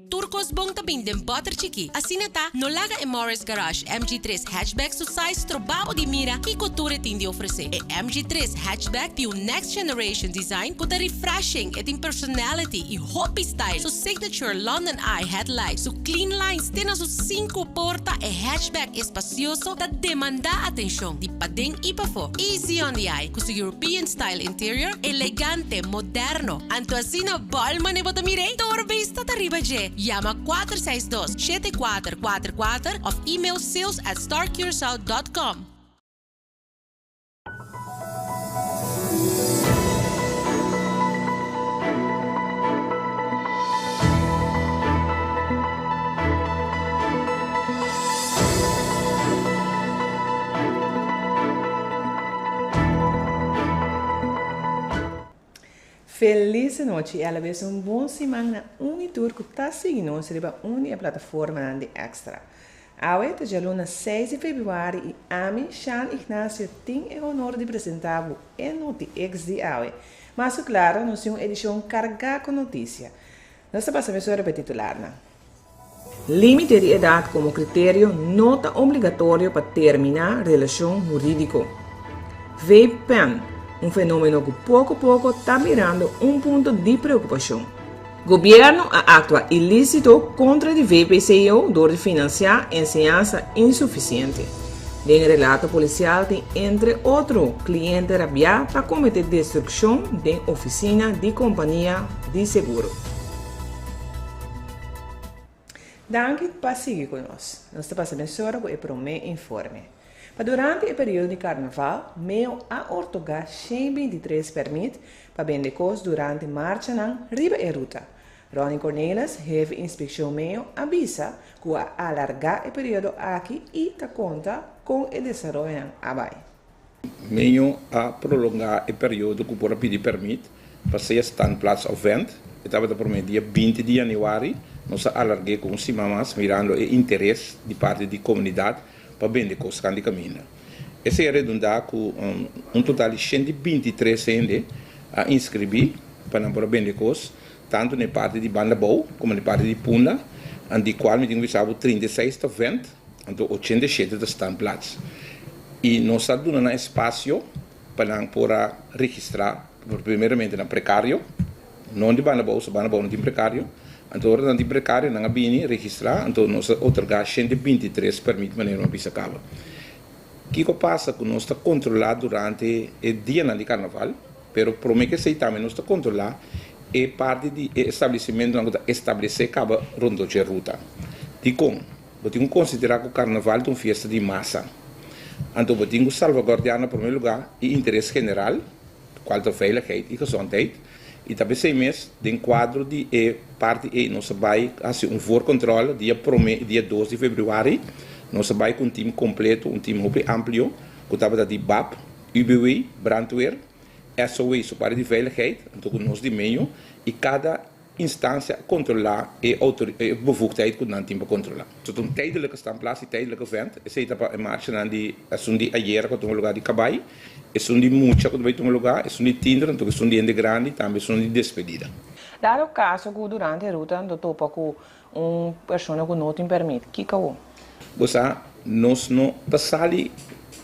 Tur kos bon ta bin den bòter chikí. Asina ta, no laga e Morris Garage MG tres Hatchback su size stroba bo di mira kiko tur e tin di ofresé. E MG tres Hatchback tin un next generation design ku ta refreshing, e tin personality i hopi style. Su signature London Eye headlight, su clean lines te na su sinku porta, e hatchback espasioso ta demandá atenshon di paden i pafó. Easy on the eye ku su European style interior, elegante, moderno. Anto asina bòl mane bo ta mir'é? Tur bista ta riba dje. Yama 462 7444 òf email sales at starcuracao dot com. Felis anochi y alabes un bon siman na un y tur cu ta sigui nos riba un di e plataformanan di Extra. Awe ta djaluna seis di februari y ami, Shan Ignacio, tin e honor di presenta bo e NotiX di awe. Mas cu claro, nos tin un edicion carga cu noticia. Nos ta pasa mesora pa e titularnan. Límite di edat komo kriterio no ta obligatorio pa terminá relashon hurídiko. Vape pen, un fenómeno ku poko poko ta birando un punto di preokupashon. Gobièrnu a aktua ilísito kontra di VPCO dor di finansiá enseñansa insufisiente. Den e relato polisial tin entre otro kliente rabiá pa kometé destrukshon den ofisina di kompania di seguro. Danki pa sigui ku nos. Nos ta pasa mesora ku e promé informe. Pa durante e periodo di karnaval, meo a ortogá 123 pèrmit pa bende kos durante marchanan riba e ruta. Ronnie Cornelis, hefe inspekshon meo, a bisa ku a alargá e periodo aki i ta konta kon e desaroyonan a bai. Meo a prolongá e periodo ku por a pidi pèrmit pa sea standplaats òf vènt. E tabata promé dia 20 di yanüari. Nos a alarg'é ku un siman mas mirando e interes di parti di komunidat pa bende kos kan di kaminda. Esei a redundá ku un total di 123 hende a inskribí pa nan por a bende kos tantu na e parti di Banda Bou komo na e parti di Punda, di kual mi tin ku bisa bo 36 ta vènt. Anto 87 ta standplaats. I nos a duna nan espasio pa nan por a registrá primeramente nan prekario, no di banda bou, so banda bou no tin prekario. Anto ora nan tin prekario nan a bini registrá, anto nos a otorgá 123 pèrmit manera mi a bisa kaba. Kiko pasa ku nos ta kontrolá durante e dianan di karnaval, pero promé ku esei tambe nos ta kontrolá e parti di e establesimentonan ku ta establesé kaba rondó dje ruta. Dikon? Bo tin ku konsiderá ku karnaval ta un fiesta di masa. Anto bo tin ku salvaguardiá na promé lugá e interes general, kual ta veiligheid i gezondheid. I ta p'esei mes, den kuadro di e parti ei nos a bai hasi un voorkontròle dia promé i dia dos di febrüari. Nos a bai ku un tim kompleto, un tim hopi amplio, ku tabata di bap, UBW, brandweer, SOW, su parti di veiligheid, anto ku nos di meio, i kada Instansia a kontrolá e e bevoegdheid ku nan tin pa kontrolá. So ta un tijdelijke standplaats i tijdelijke vent. Esei ta pa e marchanan di esun di ayera ku a tuma lugá di kabai, esun di mucha ku ta bai tuma lugá, esun di tinder, anto esun di hende grandi, tambe esun di despedida. Dado kaso ku durante e ruta nan ta topa ku un persona ku no tin pèrmit, kiko awor? Bo sa, nos no ta sali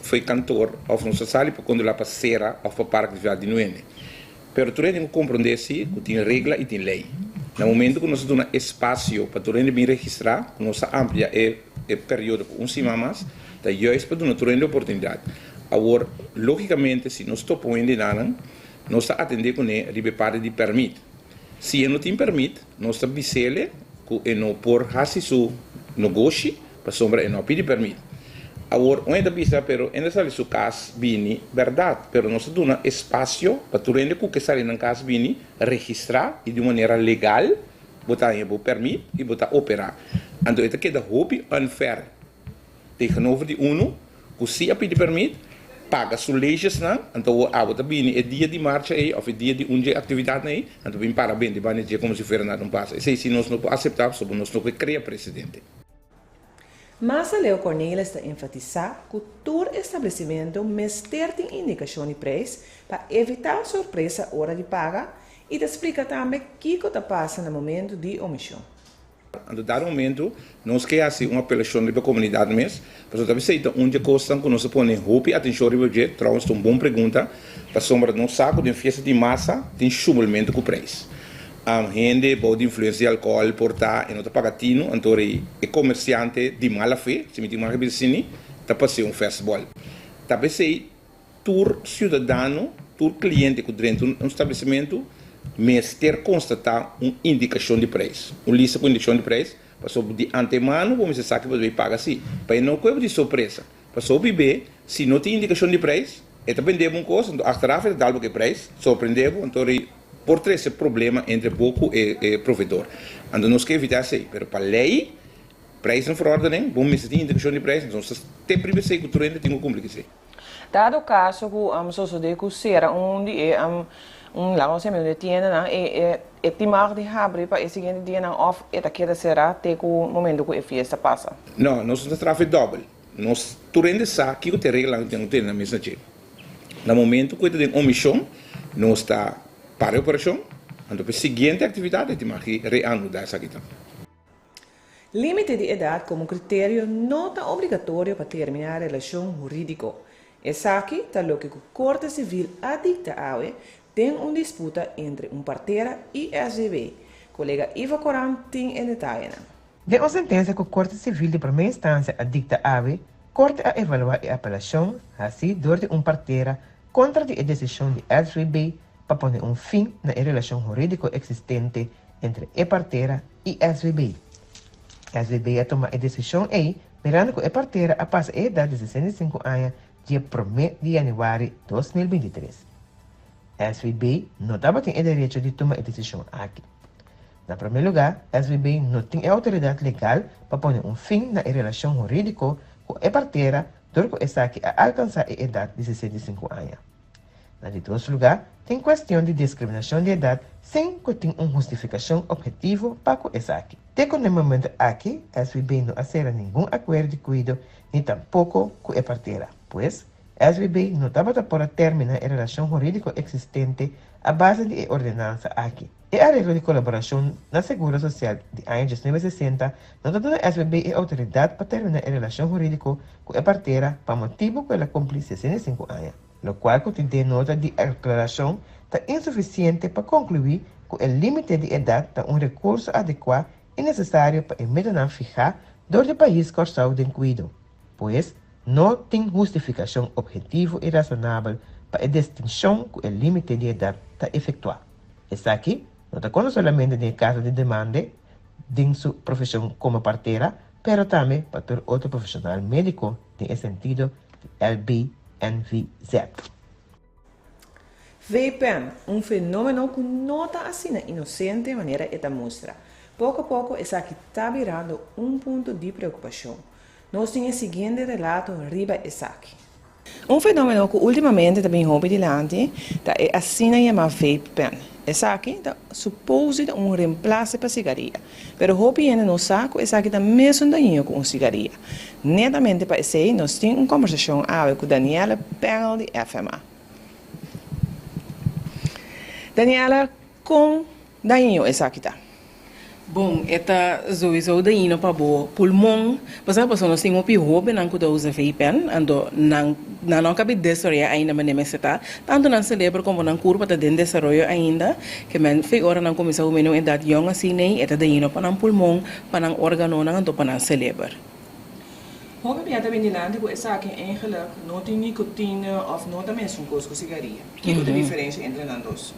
for e kantor òf nos ta sali pa kontrolá pa sera òf pa park di vèlt di nuende. Pero tur hende ku komprondé si ku tin regla i tin lei. Na momento ku nos a duna espasio pa tur hende bin registrá, ku nos a amplia e e periodo ku un siman mas, ta juist pa duna tur hende oportunidat. Awor, lógikamente si nos topa un hende nanan, nos ta atendé kuné riba e parti di pèrmit. Si e no tin pèrmit, nos ta bis'ele ku e no por hasi su nogoshi pasobra e no a pidi pèrmit. Awor, un hende ta bisa, pero hende a sali su kas bini, bèrdat, pero nos ta duna espasio pa tur hende ku ke sali nan kas bini, registrá i di un manera legal bo ta haña bo pèrmit i bo ta operá. Anto e ta keda hopi unfair tegenover di unu ku si a pidi pèrmit, paga su leesjesnan, anto awor abo ta bini e dia di marcha ei òf e dia di un dje aktividatnan ei, anto bin para bende banda dje komo si fuera nada un pasa. Esei si nos no por aseptá pasobra nos no ke krea presedente. Mas aleu Cornelis ta enfatisá ku tur establesimentu mester tin indikashon di preis pa evitá sorpresa ora di paga i ta splika tambe kiko ta pasa na momentu di omishon. Anto dado momento nos ke hasi un apelashon riba komunidat mes, pasobra ta bisei ta un dje kosnan ku nos a pone hopi atenshon riba dje, trouwens ta un bon pregunta, pasobra nos sa ku den fiesta di masa tin shumelmentu ku preis. Hende bou di influensia di alkohòl por ta e no ta paga tinu, anto rei e komersiante di mala fe, si mi tin mag bisa asini, ta pas'é un fèstbòl. Ta p'esei tur siudadano, tur kliente ku drenta un establesimentu mester konstatá un indikashon di preis, un lista ku indikashon di preis, pasobra di antemano bo mester sa ke bo ta bai paga si, pa e no kohe bo di sorpresa. Pasobra bib'é, si no tin indikashon di preis, e ta bende bo un kos, anto achteraf e ta dal bo ku e preis, sorprendé bo, anto ri por trese problema entre bo ku e proveedor. Anto nos ke evitá esei, pero pa lei, Prijzenverordening, bo mester tin indikashon di prijs, enton sa te primer esei ku tur hende tin ku kumpli ku esei. Dado kaso ku sosodé ku sera un di e un laga nos yama un di e tiendanan e e e tin mag di habri pa e siguiente dianan òf e ta keda será te ku momento ku e fiesta pasa? No, nos no ta traha fe dòbel. Nos tur hende sa kiko ta e reglanan ku tin ku tene na mes na dje. Na momento ku e ta den omishon, nos ta para e operashon, anto pa e siguiente aktividat e tin mag di reanudá esaki tambe. Límite di edat komo kriterio no ta obligatorio pa terminá relashon hurídiko. Esaki ta loke ku Korte Sivil a dikta awe den un disputa entre un partera i SVB. Kolega Ivo Koran tin e detayenan. Den un sentensia ku Korte Sivil di Promé Instansia a dikta awe, Korte a evaluá e apelashon hasí dor di un partera kontra di e desishon di SVB pa pone un fin na e relashon hurídiko eksistente entre e partera i SVB. SVB a tuma e desishon ei mirando ku e partera a pasa e edat di 65 aña dje promé di yanüari 2023. SVB no tabatin e derecho di tuma e desishon aki. Na promé lugá, SVB no tin e outoridat legal pa pone un fin na e relashon hurídiko ku e partera dor ku esaki a alkansá e edat di 65 aña. Na di dos lugá, tin kuestion di diskriminashon di edat sin ku tin un hustifikashon ophetivo pa ku esaki. Te ku n'e momento aki, SVB no a sera ningun akuerdo di kuido ni tampoko ku e partera. Pues, SVB no tabata por a terminá e relashon hurídiko eksistente a base di e ordenansa aki. E areglo di kolaborashon na seguro sosial di aña 1960 no ta duna SVB e outoridat pa terminá e relashon hurídiko ku e partera pa motibu ku el a kumpli 65 aña. Lokual ku tin den nota di aklarashon ta insufisiente pa konkluí ku e límite di edat ta un rekurso adekuá i nesesario pa e metanan fihá dor di pais Kòrsou den kuido. Pues, no tin hustifikashon ophetivo i rasonabel pa e distinshon ku e límite di edat ta efektuá. Esaki no ta konta solamente den e kaso di demande den su profeshon komo partera, pero tambe pa tur otro profeshonal médiko den e sentido di LBNVZ. Vapen, un fenómeno ku no ta asina inosente manera e ta mustra. Poko poko esaki ta birando un punto di preokupashon. Nos tin e siguiente relato riba esaki. Un fenómeno ku últimamente ta bin hopi dilanti ta e asina yamá vape pen. Esaki ta supose ta un remplase pa sigaria, pero hopi hende no sa ku esaki ta mesun dañino ku un sigaria. Netamente pa esei nos tin un kòmbersashon awe ku Danielle Pengel di FMA. Danielle, kon dañino esaki ta? Bon, e ta souiso dañino pa bo pulmon. Pasobra pasobra nos tin hopi hobennan ku ta usa vape pen, anto nan nan no a kabi desaroyá ainda manera mester ta. Tantu nan selebro komo nan kurpa ta den desaroyo ainda. Ke men fe ora nan kuminsá huma na un edat yòn asinei, e ta dañino pa nan pulmon, pa nan órganonan anto pa nan seleber. Hopi bia ta bin dilanti ku esaki eigenlik no tin nikotine òf no ta mesun kos ku sigaria. Kiko ta e diferensia entre nan dos?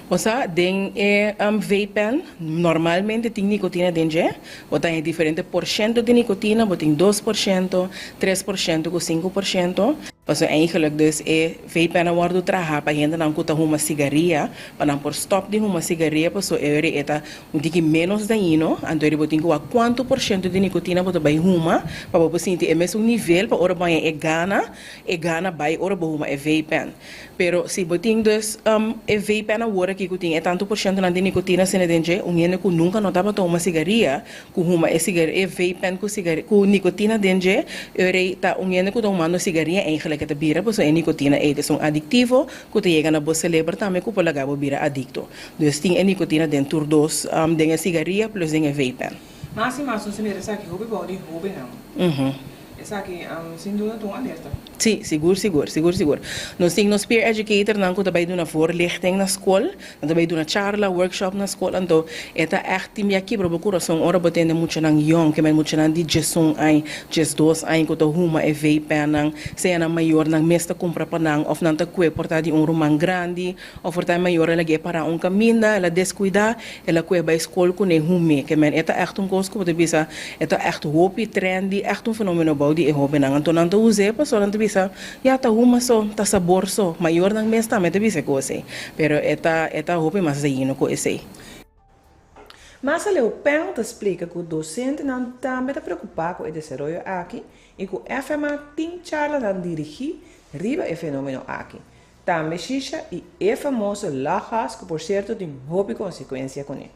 Osea, den e vape pen normalmente tin nikotina den dje. Bo ta haña diferente porshento di nikotina, bo tin 2%, 3% ku 5%. Pasobra eigenlik dus e vape pen a wòrdu traha pa hendenan ku ta huma sigaria, pa nan por stòp di huma sigaria pasobra e ora e ta Un tiki ménos dañino, anto eri bo tin ku wak kuantu por shento di nikotina bo ta bai huma pa bo por sinti e mesun nivel pa ora bo haña e gana, e gana bai ora bo huma e vape pen. Pero si bo tin dus e vape pen awor aki ku tin e tantu por shentonan di nikotina asina den dje, un hende ku nunka no tabata huma sigaria ku huma e sigar e vape pen ku sigar ku nikotina den dje, eri ta un hende ku ta humando sigaria eigenlik e ta bira pasobra e nikotina ei ta esun adiktivo ku ta yega na bo seleber tambe ku por laga bo bira adikto. Dus tin e nikotina den tur dos, den e sigaria plus den e vape pen. Mas i mas nos ta mira esaki hopi bou di hóbennan. Esaki sin duda ta un alerta. Sí, sigur sigur, sigur sigur. Nos tin nos peer educatornan ku ta bai duna voorlichting na skol, nan ta bai duna charla, workshop na skol, anto e ta ègt tin bia kibra bo kurason ora bo tende muchanan yòn, ke men muchanan di diesun aña, diesdos aña ku ta huma e vape pennan, sea nan mayornan mes ta kumpra pa nan òf nan ta kue por ta di un ruman grandi Of por ta e mayor el a g'e pará un kaminda, el a deskuidá, el a kue bai skol kuné hum'é. Ke men e ta ègt un kos ku bo ta bisa, e ta ègt hopi trendy, ègt un fenómeno bou di e hóbennan. Anto nan ta us'é pasobra nan ta bisa, ya ta huma so, ta sabor so. Mayornan mes tambe ta bisa e kos ei. Pero e ta e ta hopi mas dañino ku esei. Mas aleu Peng ta splika ku dosentenan tambe ta preokupá ku e desaroyo aki i ku FMA tin charlanan dirigí riba e fenómeno aki. Tambe shisha i e famoso lachgas ku por sierto tin hopi konsekuensia kuné.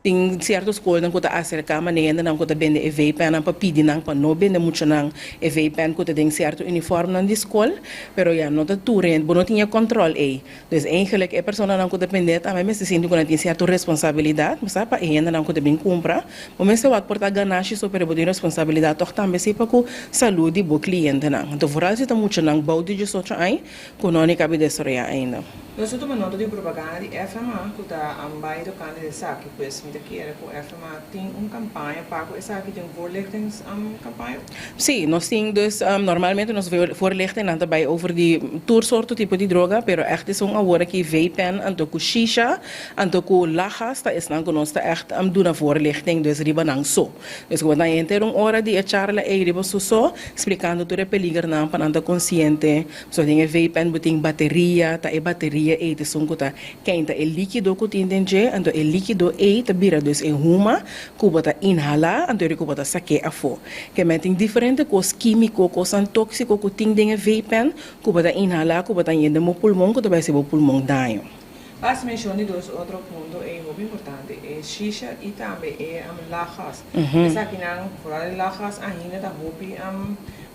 Tin sierto skolnan ku ta aserká manehendenan ku ta bende e vape pennan pa pidi nan pa no bende muchanan e vape pen ku ta den sierto uniformnan di skol, pero ya no ta tur hende, bo no tin e kòntròl ei. Dus eigenlik e personanan ku ta bende tambe mester sinti ku nan tin sierto responsabilidat, bo sa, pa e hendenan ku ta bin kumpra. Bo mester wak por ta ganashi so pero bo tin responsabilidat tòg tambe si pa ku salud di bo klientenan. Anto vooral si ta muchanan bou di diesocho aña, Ku no ni kabi desaroyá ainda. Nos a tuma nota di un propaganda di FMA ku ta bai tokante di esaki, pues mi ta kere ku FMA tin un kampaña pa ku esaki, tin un voorlichtingskampaña? Sí, nos tin dus normalmente nos voorlichtingnan ta bai over di tur sorto tipo di droga, pero ègt esun awor aki vapen anto ku shisha anto ku lagas ta esnan ku nos ta ègt duna voorlichting dus riba nan so. Dus ku bo ta henter un ora di e charla ei riba su so, splikando tur e peligernan pa nan ta konsiente. So den e vape pen bo tin bateria, ta e bateria ei ta esun ku ta keinta e likido ku tin den dje, anto e likido ei ta bira dus e huma ku bo ta inhalá, anto eri ku bo ta sak'é afó. Ke men tin diferente kos kímiko, kosnan tóksiko ku tin den e vape pen ku bo ta inhalá, ku bo ta haña den bo pulmon ku ta bai hasi bo pulmon daño. Bas menshon di dos otro punto ei hopi importante, e shisha i tambe e lachgas. Esakinan, foral e lachgas ainda ta hopi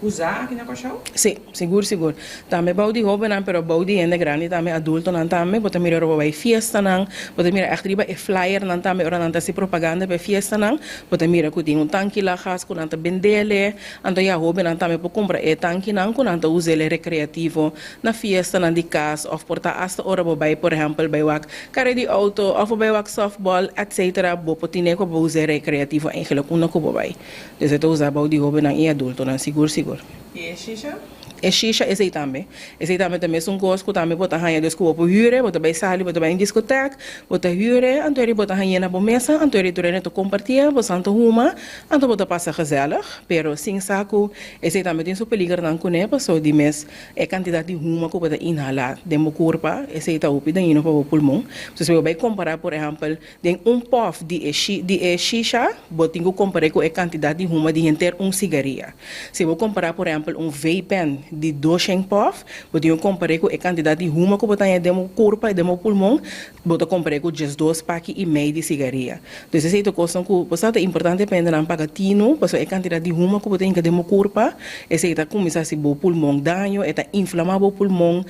usá aki na Kòrsou? Sí, sigur sigur. Tambe bou di hóbennan, pero bou di hende grandi tambe, adultonan tambe. Bo ta mira ora bo bai fiestanan, bo ta mira ègt riba e flyernan tambe ora nan ta hasi propaganda pa e fiestanan, bo ta mira ku tin un tanki lachgas ku nan ta bendele. Anto ya hóbennan tambe por kumpra e tankinan ku nan ta us'el rekreativo Na fiestanan di kas òf por ta asta ora bo bai por ehèmpel bai wak kare di outo òf bo bai wak sòftbòl etsetera bo por tine ku bo usa e rekreativo eigenlik unda ku bo bai. Dus e ta usa bou di hóbennan i adultonan sigur sigur. I e shisha? E shisha esei tambe. Esei tambe ta mesun kos ku tambe bo ta haña dus ku bo por hür e, bo ta bai sali bo ta bai un diskotèk bo ta hür e anto eri bo ta hañ'é na bo mesa anto eri tur hende ta kompartié bo san ta huma anto bo ta pasa gezellig pero sin sa ku esei tambe tin su peligernan kuné paso di mes E kantidat di huma ku bo ta inhalá den bo kurpa, esei ta hopi dañino pa bo pulmon. So si bo bai kompará por ehèmpel den un pòf di e di e shisha, bo tin ku kompar'é ku e kantidat di huma di henter un sigaria. Si bo kompará por ehèmpel un vape pen di doshen pòf, bo tin ku kompar'é ku e kantidat di huma ku bo ta haña den bo kurpa i den bo pulmon, Bo ta compr'é cu 12 paki y mei di sigaria. Dus esey ta cosnan cu bo sa ta importante pa hendenan paga tinu, pasobra e cantidad di huma cu bo ta hinca den bo curpa, esey ta cuminsa haci bo pulmon daño, e ta inflama bo pulmon,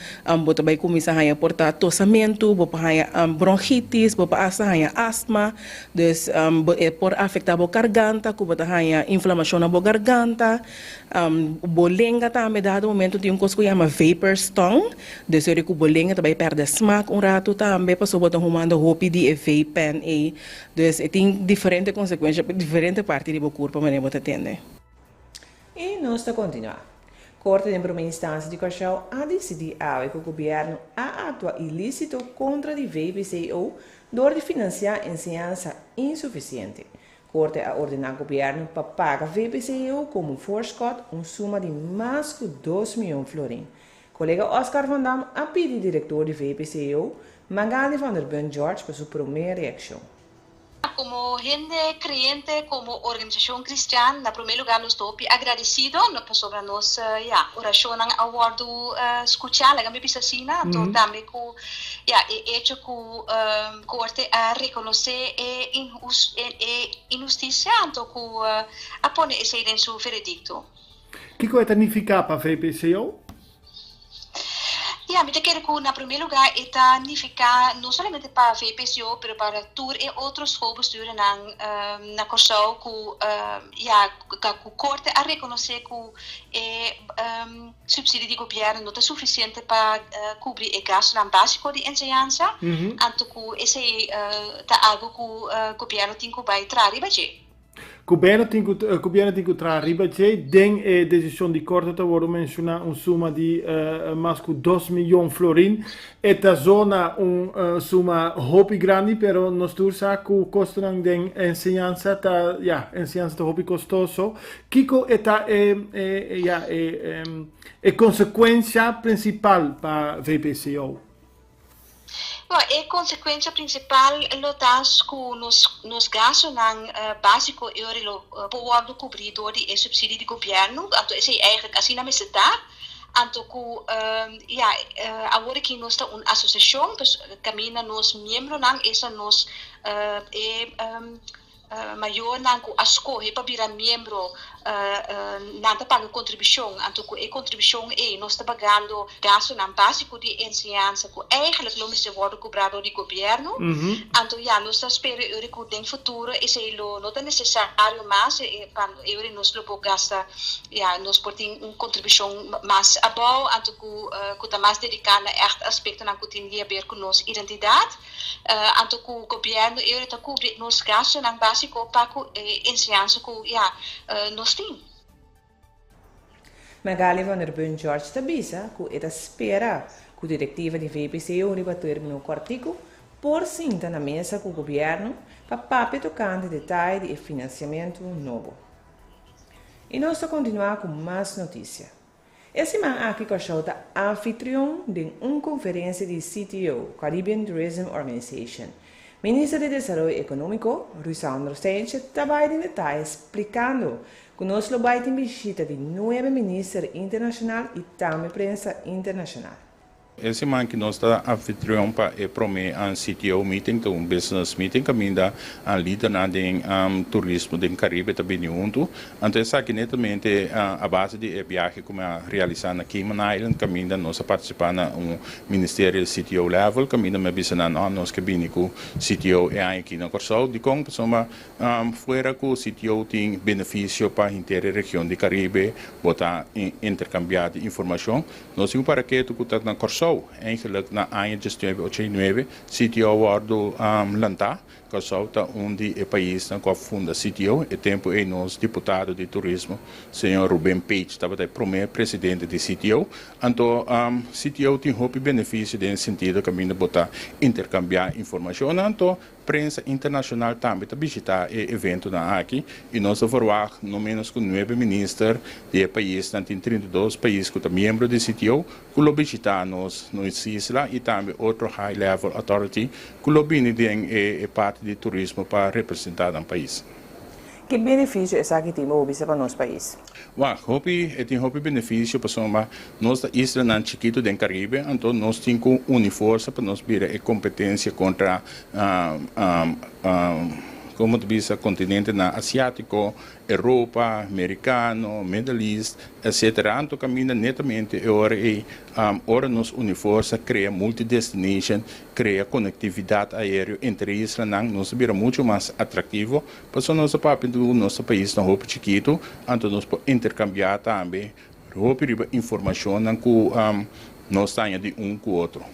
bo ta bay cuminsa haña por ta tosamento, bo por haña bronchitis, bo por hasta haña astma, dus e por afecta bo garganta cu bo ta haña inflamacion na bo garganta. Bo lenga tambe dado momento tin un kos ku yama vapor's tongue, dus ora ku bo lenga ta bai pèrdè smak un ratu tambe pasobra bo ta humando hopi di e vape pen ei. Dus e tin diferente konsekuensha pa diferente parti di bo kurpa manera bo ta tende. I nos ta kontinuá. Korte den Prome Instansia di Kòrsou a disidí awe ku gobièrnu a aktua ilísito kontra di VBCO dor di finansiá enseñansa insufisiente. Korte a ordená gobièrnu pa paga VPCO komo voorskot un suma di mas ku dos mion florin. Kolega Oscar van Dam a pidi direktor di VPCO, Magali van der Bunt George pa su promé reakshon. Komo hende kreyente, komo organisashon kristian, na promé lugá nos ta hopi agradesido pasobra nos, ya, orashonnan a wòrdu skuchá, laga mi bisa asina, anto tambe ku, ya, e echo ku Korte a rekonosé e inhustisia anto ku a pone esei den su veredikto. Kiko e ta nifiká pa VPCO? Ja, mi ta kere ku na promé lugá e ta nifiká no solamente pa VPCO, pero pa tur e otro schoolbestuurnan na Kòrsou ku ya ku korte a rekonosé ku e supsidio di gobièrnu no ta sufisiente pa kubri e gastunan básiko di enseñansa, anto ku esei ta algu ku gobièrnu tin ku bai traha riba dje. Gobièrnu tin ku traha riba dje. Den e desishon di korte ta wòrdu menshoná un suma di mas ku dos miyon florin. E ta zona un suma hopi grandi, pero nos tur sa ku kostonan den enseñansa ta, ya, enseñansa ta hopi kostoso. Kiko e ta e, ya, e e konsekuensha prinsipal pa VPCO? Bueno, e konsekuensha prinsipal lo ta ku nos nos gastunan básiko e ora lo por wòrdu kubrí dor di e supsidio di gobièrnu, anto esei eigentlik asina mester ta. Anto ku ya awor aki nos ta un asosiashon, pues kaminda nos miembronan esta nos e Mayornan ku a skohe pa bira miembro nan ta paga kontribushon, anto ku e kontribushon ei nos ta pagando gastunan básiko di enseñansa ku eigentlik lo mester wòrdu kubrá dor di gobièrnu. Anto ya nos ta spera e ora ku den futuro esei lo no ta nesesario mas pa e ora nos lo por gasta ya nos por tin un kontribushon mas abou anto ku ku ta mas dediká na ègt aspektonan ku tin di haber ku nos identidat. Anto ku gobièrnu e ta kubri nos gastunan básiko pa ku e enseñansa ku ya nos tin. Magali van der Bunt-George ta bisa ku e ta spera ku direktiva di VPCO riba término kòrtiku por sinta na mesa ku gobièrnu pa papia tokante detaye di e finansiamentu nobo. I nos ta kontinuá ku mas notisia. E siman aki Kòrsou ta anfitrion den un konferensia di CTO, Caribbean Tourism Organization. Minister di Desaroyo Ekonómiko, Ruisandro Cijntje ta bai den detaye splikando ku nos lo bai tin bishita di nuebe minister internashonal i tambe prensa internashonal. E siman ki nos ta anfitrion pa e prome CTO meeting, ta un business meeting kaminda lidernan den turismo den Caribe ta bini huntu. Anto esaki netamente a base di e biahe ku mi a realisa na Cayman Island kaminda nos a partisipa na un ministerio CTO level kaminda mi a bisa nan no nos ke bini ku CTO e aña aki na Kòrsou. Dikon? Pasobra Fuera ku CTO tin benefisio pa henter e region di Karibe, bo ta interkambiá di informashon. Nos tin un paraketu ku ta na Kòrsou. Eigenlik na aña diesnuebe ochenta i nuebe CTO a wòrdu lantá. Kòrsou ta un di e paisnan ku a funda CTO. E tempu ei nos diputado di turismo, señor Ruben Page, tabata e promé presidente di CTO. Anto CTO tin hopi benefisio den e sentido kaminda bo ta interkambiá informashon. Anto Prensa internashonal tambe ta bishitá e eventonan aki i nos ta verwagt no ménos ku nuebe minister di e paisnan, tin 32 pais ku ta miembro di CTO, ku lo bishitá nos nos isla i tambe otro high level authority ku lo bini den e parti di turismo pa representá nan pais. Ki benefisio esaki tin bo bisa pa nos pais? Wak, hopi, e tin hopi benefisio pasobra nos ta islanan chikitu den Karibe, anto nos tin ku uni forsa pa nos bira e kompetensia kontra komo ta bisa kontinentenan asiátiko, Europa, Merikano, Middle East, etcetera. Anto kaminda netamente e ora ei, ora nos uni forsa krea multi-destination, krea konektividat aéreo entre e islanan, nos ta bira muchu mas atraktivo. Pasobra nos ta papia di nos ta paisnan hopi chikitu, anto nos por interkambiá tambe hopi riba informashonnan ku nos ta haña di un ku otro.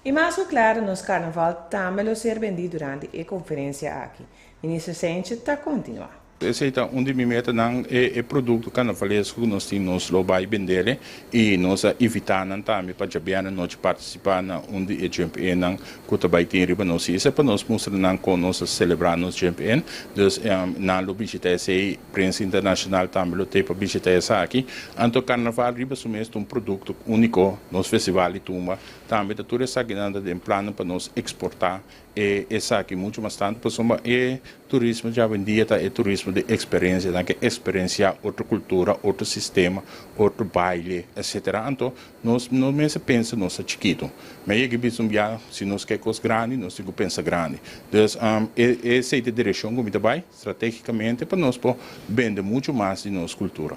I mas ku klaru nos karnaval tambe lo ser bendí durante e konferensia aki. Minister Cijntje ta kontinuá. Esei ta un di mi metanan, e produkto karnavalesko ku nos tin nos lo bai bendele i nos a invitá nan tambe pa djabièrnè anochi partisipá na un di e jump innan ku ta bai tin riba nos isla pa nos mustra nan kon nos ta selebrá nos jump in. Dus nan lo bishitá esei, prensa internashonal tambe lo tei pa bishitá esaki. Anto karnaval riba su mes ta un produkto úniko, nos festival di tumba tambe ta tur esakinan ta den plannan pa nos eksportá E esaki muchu mas tantu pasobra e turismo djawendia ta e turismo di eksperensia, nan ke eksperensiá otro kultura, otro sistema, otro baile, etsetera. Anto nos no mester pensa nos ta chikitu. Mi a yega bisa un bia si nos ke kos grandi nos tin ku pensa grandi. Dus e esei ta e direkshon ku mi ta bai stratégikamente pa nos por bende muchu mas di nos kultura.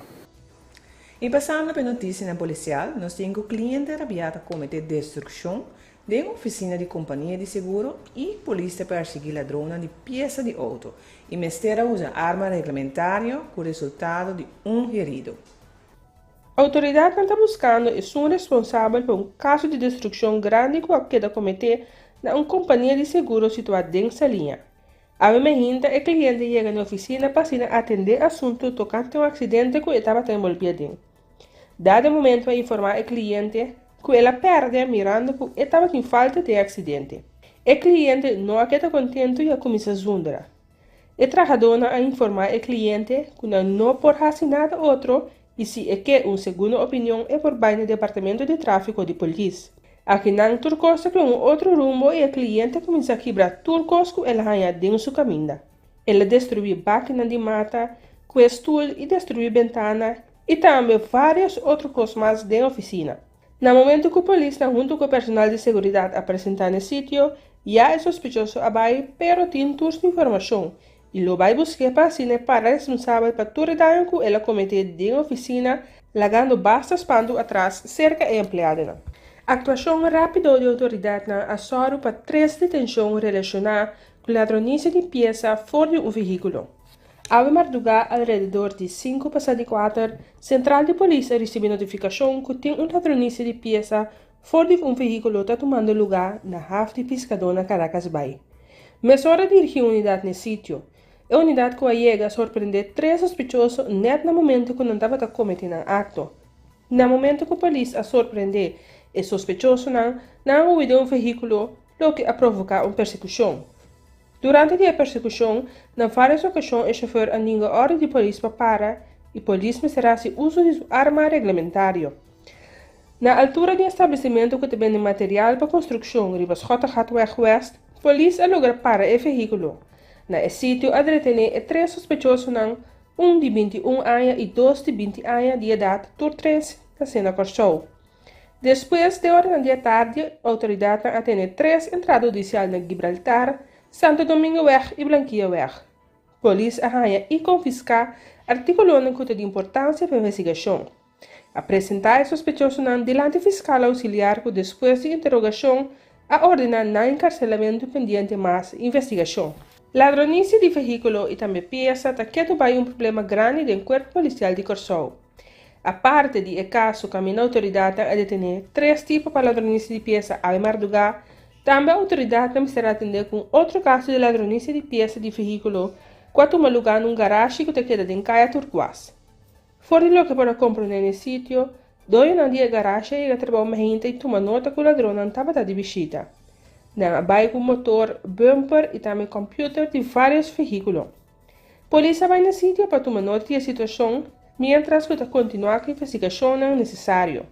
I pasando pa e notisianan polisial, nos tin ku kliente rabiá ta kometé destrukshon den ofisina di kompania di seguro i polis ta persiguí ladronnan di piesa di outo i mester a usa arma reglamentario ku resultado di un herido. Outoridatnan ta buskando esun responsabel pa un kaso di destrukshon grandi ku a keda kometé na un kompania di seguro situá den Saliña. Awe mainta e kliente yega na ofisina pa asina atendé asuntu tokante un aksidente ku e tabata enbolbí aden. Dado momento a informá e kliente ku el a pèrdè mirando ku e tabatin falta den e aksidente. E kliente no a keda kontentu i a kuminsá zundra. E trahadónan a informá e kliente ku nan no por hasi nada otro i si e ke un segundo opinion e por bai na departamento di tráfiko di polis. Akinan tur kos ta kue un otro rumbo i e kliente a kuminsá kibra tur kos ku el a haña den su kaminda. El a destruí bakinan di mata, kue stul i destruí bentana i tambe vários otro kos mas den ofisina. Na momento ku polisnan huntu ku e personal di seguridat a presentá na e sitio, ya e sospechoso a bai pero tin tur su informashon i lo bai busk'é pa asina e para responsabel pa tur e daño ku el a kometé den ofisina lagando basta spantu atras serka e empleadonan. Aktuashon rápido di outoridatnan a sòru pa tres detenshon relashoná ku ladronisia di piesa for di un vehíkulo. Awe mardugá alrededor di sinku pasá di kuater, sentral di polis a risibí notifikashon ku tin un ladronisia di piesa For di un vehíkulo ta tumando lugá na haf di piskadó na Caracas Bay. Mesora a dirigí un unidat n'e sitio. E unidat ku a yega a sorprendé tres sospechoso nèt na momento ku nan tabata kometé nan akto. Na momento ku polis a sorprendé e sospechosonan, nan a hui den un vehíkulo, loke a provoká un persekushon. Durante di e persekushon, na vários okashon e shofèr a ninga òrdu di polis pa para i polis mester hasi uso di su arma reglamentario. Na altura di un establesimentu ku ta bende material pa konstrukshon riba Schottegatweg West, polis a logra para e vehíkulo. Na e sitio a detené e tres sospechosonan, un di 21 aña i dos di 20 aña di edat, tur tres nasé na Kòrsou. Despues, den oranan di atardi, outoridatnan a tene tres entrada hudisial na Gibraltar, Santo Domingoweg i Blanquillaweg. Polis a haña i konfiská artíkulonan ku ta di importansia pa investigashon. A presentá e sospechosonan dilanti fiskal ousiliar ku despues di interogashon a ordená nan enkarselamentu pendiente mas investigashon. Ladronisia di vehíkulo i tambe piesa ta ketu bai un problema grandi den Kuerpo Polisial di Kòrsou. Aparte di e kaso kaminda outoridatnan a detené tres tipo pa ladronisia di piesa awe mardugá, tambe outoridatnan mester atendé ku un otro kaso di ladronisia di piesa di vehíkulo ku a tuma lugá na un garashi ku ta keda den Kaya Turkuas. For di loke por a komprondé n'e sitio, doñonan di e garashi a yega trabou mainta i tuma nota ku ladronnan tabata di bishita. Nan a bai ku motor, bumper i tambe kòmpiuter di vários vehíkulo. Polis a bai n'e sitio pa tuma nota di e situashon miéntras ku ta kontinuá ku investigashonnan nesesario.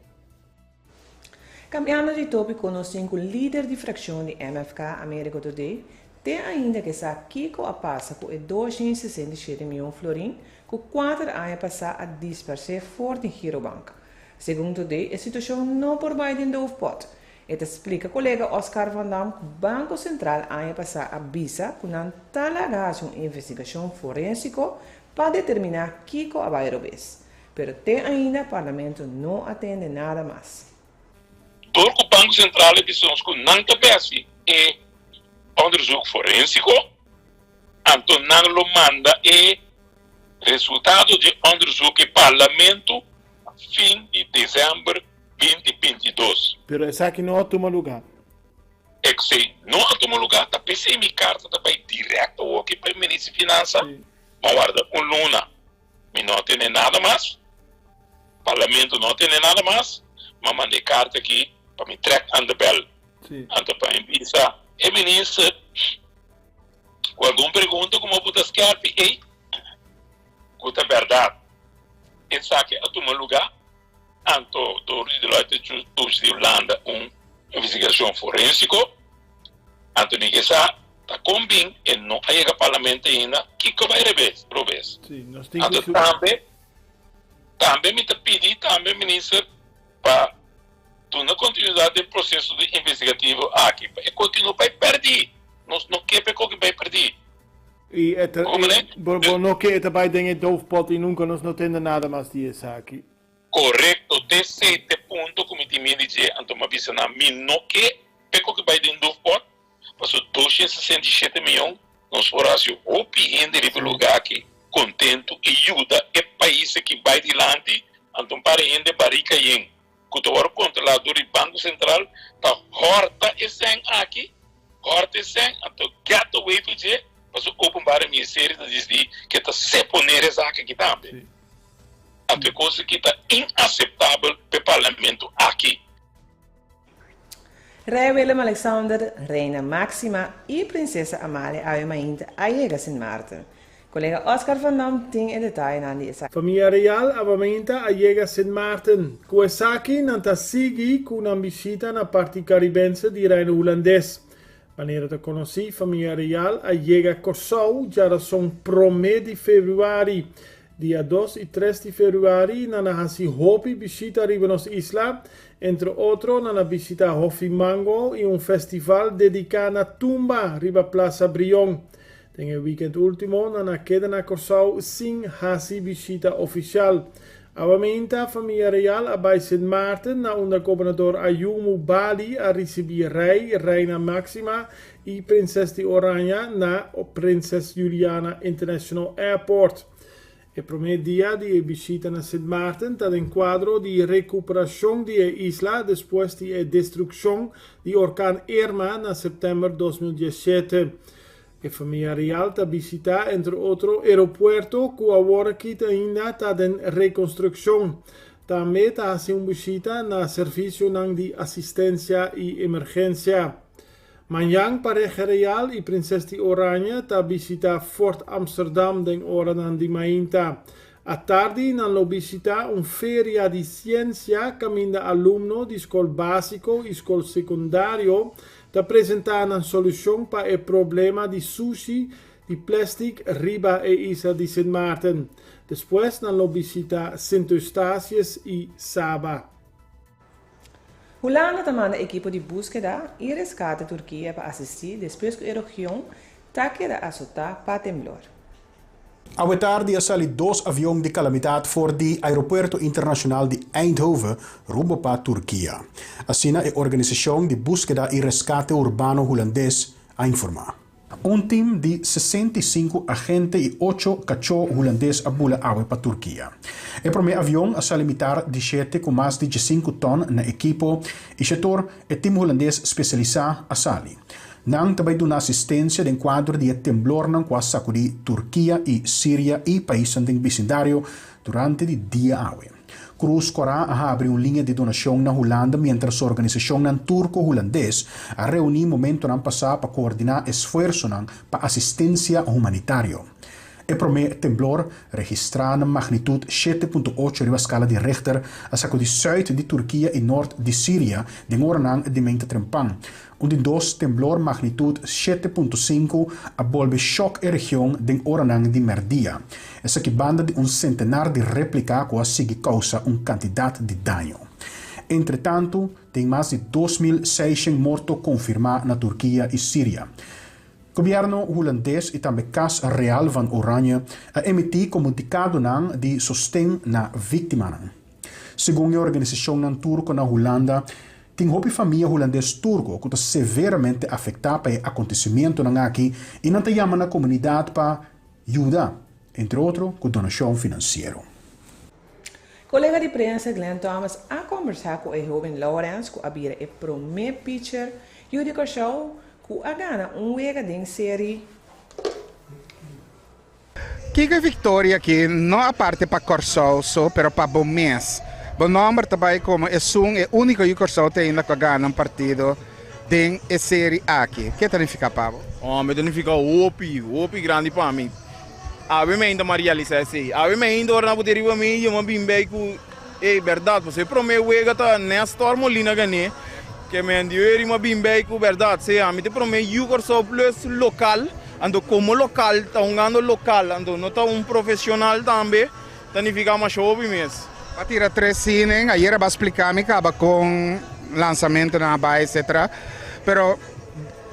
Kambiando di tópiko nos tin ku lider di frakshon di MFK, Americo Todé, te ainda ke sa kiko a pasa ku e 267 mion florin ku kuater aña pasá a disparsé for di Girobank. Segun Todé e situashon no por bai den doofpot. E ta splika kolega Oscar van Dam ku Banko Sentral aña pasá a bisa ku nan ta laga hasi un investigashon forensiko pa determiná kiko a bai robes. Pero te ainda Parlamento no a tende nada mas. Dor ku Banko Sentral e bisa nos ku nan ta besi e onderzoek forensiko, anto nan lo manda e resultado di e onderzoek e Parlamento fin di desèmber 2022. Pero esaki no a tuma lugá. Esei no a tuma lugá, ta p'esei mi karta ta bai dirèkt awoki pa e Minister di Finansa, ma warda un luna. Mi no a tene nada mas, Parlamento no a tene nada mas, m'a manda e karta aki pa mi trek aan de bel. Anto pa mi bisa e minister ku algun pregunta ku mi a buta skerpi ei, ku ta bèrdat esaki a tuma lugá, anto dor di Deloitte Touche di Hulanda un investigashon forensiko. Anto mi ke sa ta kon bin e no a yega parlamento ainda, kiko bai rebes, robes? Sí, nos tin Anto ku. tambe, tambe mi ta pidi tambe minister pa duna kontinuidat den proseso di investigativo aki, pa e koki no bai pèrdí. Nos no ke pa e koki bai pèrdí. I e ta, Como i ne? bo, bo no ke e ta bai den e doofpot i nunka nos no tende nada mas di esaki. Korekto, te esei te punto ku mi tin miedu di dje, anto mi a bisa nan, mi no ke p'e ku bai den doofpot, pasobra 267 miyon nos por hasi hopi hende riba e lugá aki kontentu i yuda e pais aki bai dilanti, anto un par di hende barika yen ku ta wòrdu kontrolá dor di Banko Sentral ta hòrta e sèn aki, hòrta e sèn, anto get away for dje, pasobra Openbare Ministerie ta disidí ke ta seponer esaki aki tambe. Anto e kos aki ta inaseptabel p'e parlamento aki. Rei Willem Alexander, Reina Máxima i Prinsesa Amalia awe mainta a yega Sint Maarten. Kolega Oscar van Dam tin e detayenan di esaki. Famia Real awe mainta a yega Sint Maarten. Ku esaki nan ta sigui ku nan bishita na parti Karibense di Reino Hulandes. Manera ta konosí, famia Real a yega Kòrsou djarason promé di febrüari. Dia dos i tres di febrüari nan a hasi hopi bishita riba nos isla. Entre otro nan a bishita Hofi Mango i un festival dediká na tumba riba Plaza Brion. Den e wikent último nan a keda na Kòrsou sin hasi bishita ofisial. Awameinta famia real a bai Sint Maarten na unda gobernador Ayumu Bali a risibí Rei, Reina Máxima i Prinses di Oranje na Prinses Juliana International Airport. E promé dia di e bishita na Sint Maarten ta den kuadro di rekuperashon di e isla despues di e destrukshon di orkan Irma na sèptèmber 2017. E famia real ta bishitá entre otro aeropuerto ku aworakí ta ainda ta den rekonstrukshon. Tambe ta hasi un bishita na servisionan di asistensia i emergensia. Mañan pareha real i prinses di Oranje ta bishitá Fort Amsterdam den oranan di mainta. Atardi nan lo bishitá un feria di siensia kaminda alumno di skol básiko i skol sekundario ta presentá nan solushon pa e problema di sushi di plèstik riba e isla di Sint Maarten. Despues nan lo bishitá Sint Eustatius i Saba. Hulanda ta manda ekipo di búskeda i reskate Turkia pa asistí despues ku e region ta keda asotá pa temblor. Awe tardi a sali dos avion di kalamidat for di Aeropuerto Internashonal di Eindhoven rumbo pa Turkia. Asina e organisashon di búskeda i reskate urbano hulandes a informá. Un tim di 65 agente i ocho kachó hulandes a bula awe pa Turkia. E promé avion a sali mitar di shete ku mas di diesinku tòn na ekipo i shetor e tim hulandes spesialisá a sali. Nan ta bai duna asistensia den kuadro di e temblornan ku a sakudí Turkia i Siria i paisnan den bisindario durante di dia awe. Krus Kòrá a habri un liña di donashon na Hulanda miéntras organisashonnan turko-hulandes a reuní momentonan pasá pa koordiná esfuersonan pa asistensia humanitario. E promé temblor, registrá na magnitut 7.8 riba skala di Richter, a sakudí sùit di Turkia i nort di Siria den oranan di meinta trempan. Un di dos temblor magnitut 7.5 a bolbe shòk e region den oranan di mèrdia. Esaki banda di un sentenar di réplika ku a sigui kousa un kantidat di daño. Entretantu, tin mas di 2600 morto konfirmá na Turkia i Siria. Gobièrnu hulandes i tambe Kas Real van Oranje a emití komunikadonan di sosten na víktimanan. Segun e organisashonnan turko na Hulanda, tin hopi famia hulandes turko ku ta severamente afektá pa e akontesimentunan aki i nan ta yama na komunidat pa yuda, entre otro ku donashon finansiero. Kolega di prensa Glenn Thomas a kombersá ku e hóben Lawrence ku a bira e promé picher yu di Kòrsou ku a gana un wega den seri. Kiko e viktoria aki no aparte pa Kòrsou so pero pa bo mes. Bo nòmber ta bai komo esun e úniko yu Kòrsou te ainda ku a gana un partido den e seri aki. Ke ta nifiká pa bo? Hòmber, e ta nifiká hopi, hopi grandi pa mi. Awe mi ainda m'a realisá esei. Awe mi ainda ora nan por tin riba mi, yo m'a bin bei ku e bèrdat. Pasobra e promé wega ta Nestor Molina gané. Ke men di eri m'a bin bei ku bèrdat. Sea, mi ta e promé yu Kòrsou plus lokal. Anto komo lokal ta hungando lokal anto no ta un profesional tambe ta nifiká masha hopi mes. Pa tira tres inning, ayer a ba splika mi kaba kon lansamentonan a bai etcetera, pero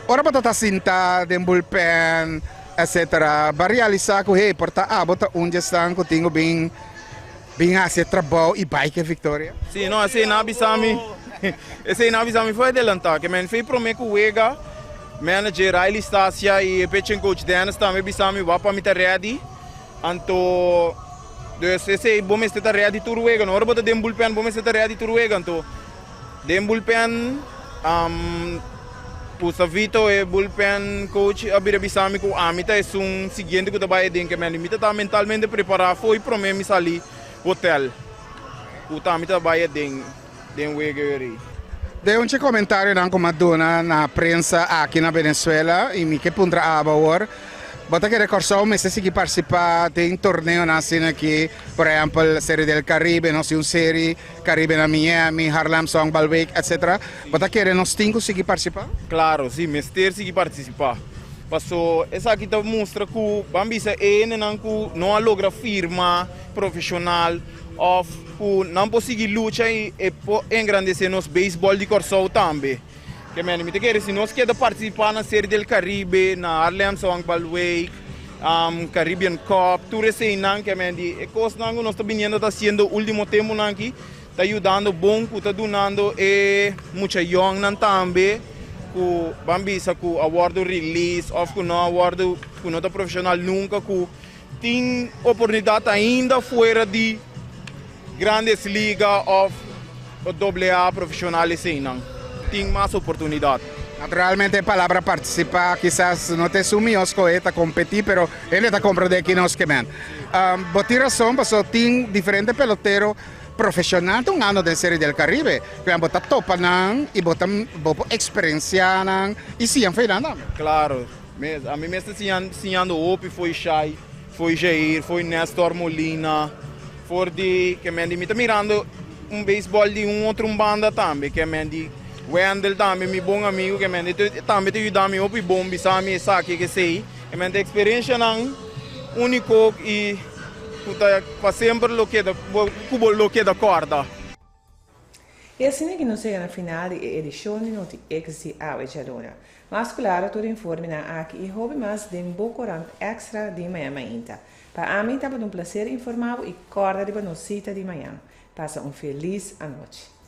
ora bo ta ta sinta den bullpen etcetera ba realisa ku hey por ta abo ta un dje esnan ku tin ku bin. Bin hasi e trabou i bai ku e viktoria. Sí, no, esei nan a bisa mi, esei nan a bisa mi for adelantá, ke men fei promé ku wega, manager Riley Stasia i e pitching coach Dennis tambe a bisa mi wak pa mi ta ready, anto dus esei bo mester ta ready tur wega, no ora bo ta den bullpen bo mester ta ready tur wega, anto Den bullpen, Gustavito, e bullpen coach, a bira bisa mi ku ami ta esun siguiente ku ta bai aden ke mi ta ta mentalmente prepará fo'i promé mi sali hotel ku ta mi ta bai aden den wega ei. Den un dje komentarionan ku mi a duna na prensa aki na Venezuela i mi ke puntra abo awor, Bo ta kere Kòrsou mester sigui partisipá den torneonan asina aki, por ehèmpel Serie del Caribe, nos tin un seri Caribe na Miami, Harlem Songbalweek, etc. Bo ta kere nos tin ku sigui partisipá? Klaro, si, mester sigui partisipá. Paso esaki ta mustra ku ban bisa e hendenan ku no a logra firma profeshonal òf ku nan por sigui lucha i e por engrandesé nos beisbòl di Kòrsou tambe. Ke mende mi ta kere si nos keda partisipá na Serie del Caribe, na Harlem Songbalweek, Caribbean Cup, tur eseinan ke men di e kosnan ku nos ta biniendo ta hasiendo último tempunan aki ta yudando bon ku ta dunando e mucha yòngnan tambe ku ban bisa ku a wòrdu release òf ku no a wòrdu ku no ta profeshonal nunka ku tin oportunidat ainda fuera di Grandes Liga òf doble A profeshonal eseinan tin mas oportunidat. Naturalmente e palabra partisipá kisas no ta esun mihó skohe ta kompetí pero hende ta komprendé ki nos ke men. Bo tin rason pasobra tin diferente pelotero profeshonal ta un ando den Serie del Caribe ku bo ta topa nan i bo ta bo por eksperensiá nan i siña for nan tambe. Klaro, ami mes ta siñando hopi fo'i Shai, fo'i Jair, fo'i Nestor Molina. For di ke men di mi ta mirando un beisbòl di un otro un banda tambe ke men di Wendel tambe mi bon amigu ke men di tambe ta yuda mi hopi bon bisa mi esaki ke esei e men ta eksperenshanan uniko i ku ta pa semper lo keda ku bo lo keda kòrda. I asina ki nos yega na final di e edishon di Noti X di awe djaluna. Mas klaro tur informenan aki i hopi mas den bo korant Extra di mañan mainta. Pa ami tabata un placer informa bo i corda riba nos cita di mañan. Pasa un feliz anochi.